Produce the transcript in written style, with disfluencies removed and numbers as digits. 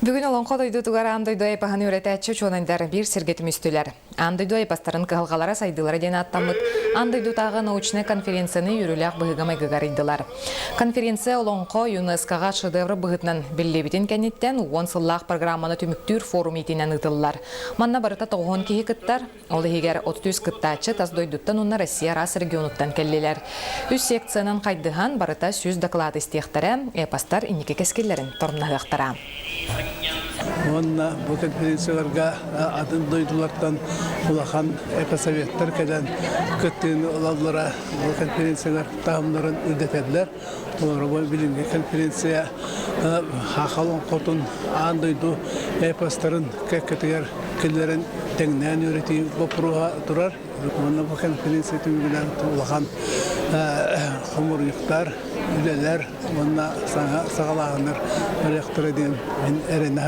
Бүгүн Олоҥхо дойдутугар аан дойду эпоһын үөрэтээччи учуонайдар биир сиргэ түмүстүлэр. Аан дойду эпостарын кыһалҕалара сайдыылара диэн ааттаммыт аан дойдутааҕы научнай конференцияны үөрүүлээх быһыыга-майгыга арыйдылар. Конференция Олоҥхо ЮНЕСКО-ҕа шедевр быһыытынан биллибитин кэнниттэн 10 сыллаах программаны түмүктүүр форум иитинэн ыытыллар. Манна барыта 90 киһи кыттар. Ол иһигэр 33 кыттааччы тас дойдуттан уонна Россия араас регионуттан кэллилэр. Үс секциянан хайдыһан барыта 100 доклад истиэхтэрэ, эпостар инники кэскиллэрин торумнаһыахтара. Уонна бу конференцияларга атын дойдулартан улахан эпосоветтар кэлэн кыттыыны ылаллара бу конференциялар таһымнарын үрдэтэллэр. Олору билиҥҥи конференция Саха олоҥхотун аан дойду эпостарын кэккэтигэр киллэрэн тэҥнээн үөрэтии боппуруоһа турар. Уонна бу конференция түмүгүнэн улахан хомуруйуктар, үлэлэр уонна саҥа саҕалааһыннар барыахтара диэн мин эрэнэ.